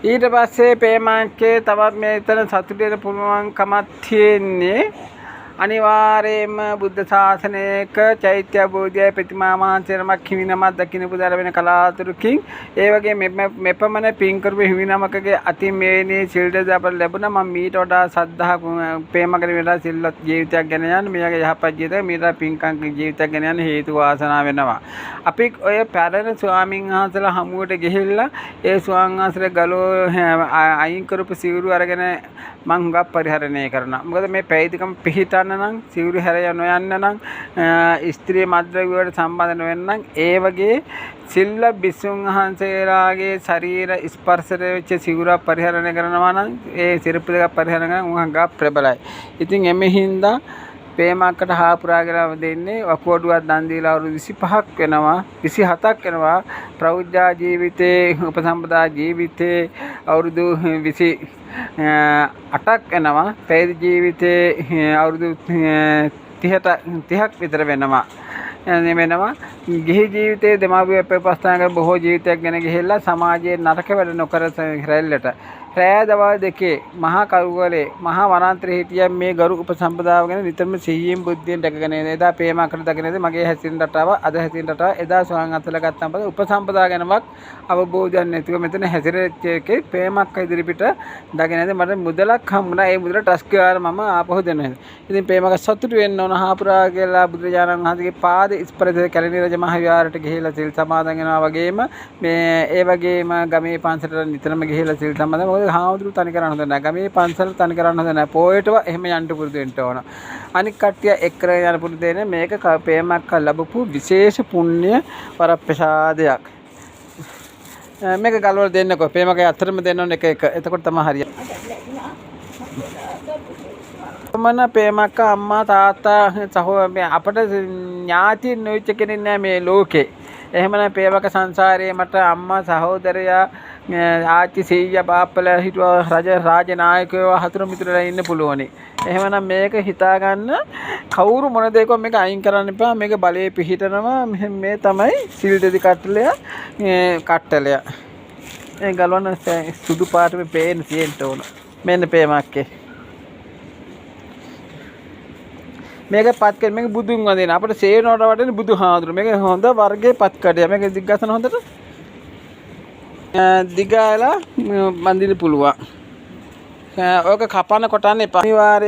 ඊට පස්සේ පේමංකේ තවත් මෙතන සතුට වෙන්න පුළුවන්කමක් තියෙන්නේ. අනිවාර්යයෙන්ම බුද්ධ ශාසනයක චෛත්‍ය බෝධියයි ප්‍රතිමා වහන්සේ නමක් හිමි නමක් දකින්න පුදා ලැබෙන කලාතුරකින් ඒ වගේ මෙපමණ පින් කරපු හිමි නමකගේ අතින් මෙවැනි සිල් දෙද අපට ලැබුණා. මම මීට වඩා සද්ධා ප්‍රේමකර වෙලා සිල්වත් ජීවිතයක් ගැන යන්න, මේ වගේ යහපත් ජීවිතයක්, මීට වඩා පින්කම් ජීවිතයක් ගැන යන්න හේතු වාසනා වෙනවා. අපි ඔය පැරණි ස්වාමින් වහන්සේලා හමුවට ගිහිල්ලා ඒ ස්වාමීන් වහන්සේලා ගලෝ අයින් කරපු සිවුරු අරගෙන මං හුඟක් පරිහරණය කරනවා. මොකද මේ පැවිදිකම පිහිටන්න නම්, සිවුරු හැර නොයන්න නම්, ස්ත්‍රී මද්ද්‍රව්‍ය වලට සම්බන්ධ නොවෙන්න නම්, ඒ වගේ සිල්වත් භික්ෂුන් වහන්සේලාගේ ශරීර ස්පර්ශයට වෙච්ච සිවුරක් පරිහරණය කරනවා නම්, ඒ සිරුප්පු දෙකක් පරිහරණය කරනවා නම් හුඟක් ප්‍රබලයි. ඉතින් එමෙ හින්දා ප්‍රේමක්කට හාපුරාගෙන දෙන්නේ වකුගඩුවක් දන් දීලා අවුරුදු 25ක් වෙනවා, 27ක් වෙනවා. ප්‍රෞද්ධ ජීවිතේ, උපසම්පදා ජීවිතේ අවුරුදු 28ක් වෙනවා. පැවිදි ජීවිතේ අවුරුදු 30ට 30ක් විතර වෙනවා. වෙනවා. ගිහි ජීවිතයේ දෙමාපිය උපස්ථාන කර බොහෝ ජීවිතයක් ගැන ගිහිල්ලා සමාජයේ නරක වැඩ නොකර රැල්ලට රෑ දවල් දෙකේ මහා කරුවලේ මහා වනාන්තරයේ හිටියා. මේ ගරු උපසම්පදාව ගැන නිතරම සිහියෙන් බුද්ධියෙන් දැකගෙන ඉන්න. එදා ප්‍රේමකට දකිනදී මගේ හැසිරෙන රටාව අද හැසිරෙන රටාව එදා ස්වාමීන් වහන්සේලා ගත්තාම පස්සේ උපසම්පදා ගැනවත් අවබෝධයක් නැතිව මෙතන හැසිරෙච්ච එකේ ප්‍රේමක් ඉදිරිපිට දකිනදී මට මුදලක් හම්බුණා. ඒ මුදල ට්‍රස්ට් ගාන මම ආපහු දෙනවා. ඉතින් ප්‍රේමක සතුටු වෙන්න ඕන. හාපුරා කියලා බුදුරජාණන් වහන්සේගේ පාද ස්පර්ශ කැලණි රජ මහ විහාරයට ගිහිල්ලා සිල් සමාදන් වෙනවා වගේම මේ ඒ වගේම ගමේ පන්සලට නිතරම ගිහිල්ලා සිල් සමාදන්. මොකද හාමුදුරුවෝ තනි කරන්න හොඳ නෑ. ගමේ පන්සල තනි කරන්න හොඳ නෑ. පොයටව එහෙම යන්න පුරුදු වෙන්න ඕන. අනික් කට්ටිය එක් කරගෙන යන පුරුදු වෙන මේක ප්‍රේමක් ලැබපු විශේෂ පුණ්‍ය වරප්‍රසාදයක්. මේක ගලවලා දෙන්නකෝ. ප්‍රේමක අතරම දෙන්න ඕන එක එක. එතකොට තමයි හරියන්නේ. මන ප්‍රේමක්ක අම්මා තාත්තා සහෝ මේ අපට ඥාතියින් නොවෙච්ච කෙනෙක් නෑ මේ ලෝකේ. එහෙමනම් ප්‍රේමක සංසාරයේ මට අම්මා, සහෝදරයා, ආච්චි, සීයා, බාප්පලා හිටුවා, රජ රාජ නායකයෝ, හතුරු මිතුරලා ඉන්න පුළුවනි. එහෙමනම් මේක හිතාගන්න කවුරු මොන දෙයක්වත් මේක අයින් කරන්න එපා. මේක බලයේ පිහිටනවා. මේ තමයි සිල් දෙදි කට්ටලය කට්ටලය. ඒ ගලවන්න සුදු පාට මේ පේන තියෙන්න ඕන. මෙන්න ප්‍රේමක්කේ. මේක පත් කර මේක බුදුන් වඳින අපිට සේනවට වටින බුදුහාඳුර. මේක හොඳ වර්ගයේ පත් කඩය. මේක දිග්ගසන හොඳට දිගාලා බඳින්න පුළුවන්. ඕක කපන්න කොටන්න එපා. අනිවාර්යයෙන්.